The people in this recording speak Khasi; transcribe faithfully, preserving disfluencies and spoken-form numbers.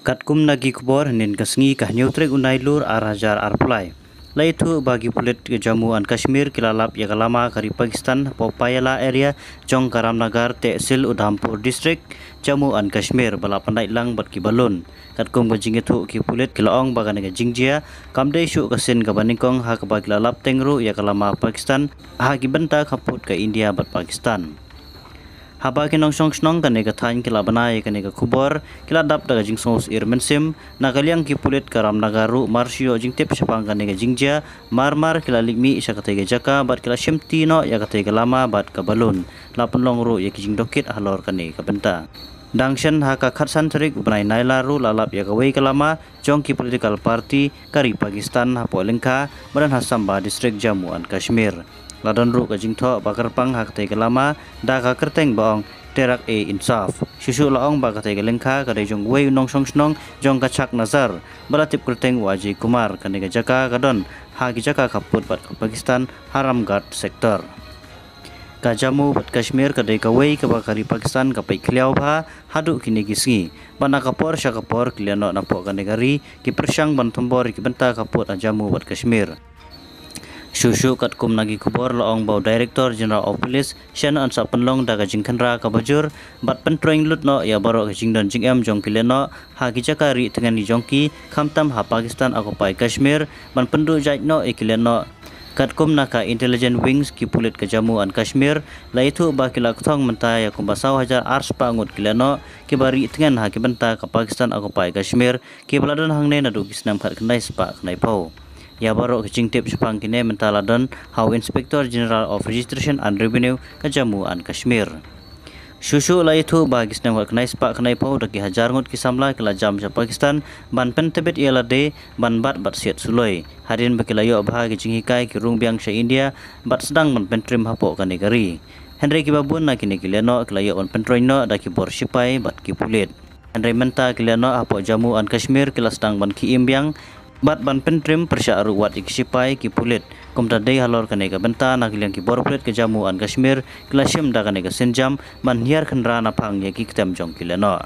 Katkum na ki khubor, hynnin ka sngi ka hynñiew tarik u Nailur ar hajar arphew lai, la ïathuh ba ki pulit ka Jammu and Kashmir ki la lap ïa ka lama ka ri Pakistan hapoh Payala area jong ka Ramnagar tehsil Udhampur district, Jammu and Kashmir, ba la pyndait lang bad ki balloon. Katkum ka jingïathuh ki pulit ki la ong ba kane ka jingjia kam dei shuh ka sien kaba nyngkong ha kaba ki la lap teng ruh ïa ka lama Pakistan ha ki bynta khappud ka India bad Pakistan. Haba ki nongshong shnong kane ka thaiñ ki la bna ïa kane ka khubor, ki la dap da ka jingsngewsih mynsiem. Na ka liang ki pulit ka Ramnagar ruh mar shu ïoh jingtip shaphang kane ka jingjia, mar mar ki la leit mih sha katei ka jaka bad ki la shimti noh ïa katei ka lama bad ka balloon. La pynlong ruh ïa ki jingdohkit halor kane ka bynta. Dang shen ha ka khatsan tarik u bnai Nailar ruh la lap ïa kawei ka lama jong ki political party ka ri Pakistan hapoh lyngkha ba don ha Samba district, Jammu and Kashmir. La don ruh ka jingthoh ba kyrpang ha katei ka lama da ka kyrteng ba ong Tehreek-e-Insaf. Shuh shuh la ong ba katei ka lyngkha ka dei jong uwei u nongshong shnong jong ka Chaknazar ba la tip kyrteng u Ajay Kumar. Kane ka jaka ka don ha ki jaka khappud bad ka Pakistan ha Ramgarh sector. Ka Jammu bad Kashmir ka dei kawei kaba ka ri Pakistan ka peit khlieh bha haduh kine ki sngi. Bad na ka por sha ka por ki leit noh napoh kane ka ri ki pyrshang ban thombor ïa ki bynta khappud ha Jammu bad Kashmir. Shuh shuh katkum na ki khubor la ong ba u Director General of Police shen yn sa pynlong da ka jingkhynra kaba jur bad pyntrei lut noh ïa baroh ka jingdon jingem jong ki lehnoh ha ki jaka rieh tngen jong ki, khamtam ha Pakistan occupied Kashmir, ban pynduh jait noh ïa ki lehnoh. Katkum na ka Intelligence Wings, ki pulit ka Jammu and Kashmir la ïathuh ba ki la kthong mynta ïa kumba saw hajar ar spah ngut ki lehnoh kiba rieh tngen ha ki bynta ka Pakistan occupied Kashmir, kiba la don hangne naduh ki snem khatkhyndai spah khyndaiphew. Ïa baroh ki jingtip shaphang kine mynta la don ha u Inspector General of Registration and Revenue ka Jammu and Kashmir. Shuh shuh la ïathuh ba ha ki snem khatkhyndai spah khyndaiphew da ki hajar ngut ki samla ki la jam sha Pakistan ban pyntbit ïa lade ban bat bad siat suloi, hadien ba ki la ïoh bha ki jinghikai ki rung biang sha India bad sdang ban pyntriem hapoh kane ka ri. Hynrei kiba bun na kine ki lehnoh ki la ïoh ban pyntrei noh da ki bor shipai bad ki pulit. Hynrei mynta ki lehnoh hapoh Jammu and Kashmir ki la sdang ban khie im biang bad ban pyntriem, pyrshah ruh wat ïa ki shipai ki pulit. Kumta dei halor kane ka bynta na ka liang ki bor pulit ka Jammu and Kashmir ki la shim da kane ka sienjam ban hiar khynra naphang ïa ki ktem jong ki lehnoh.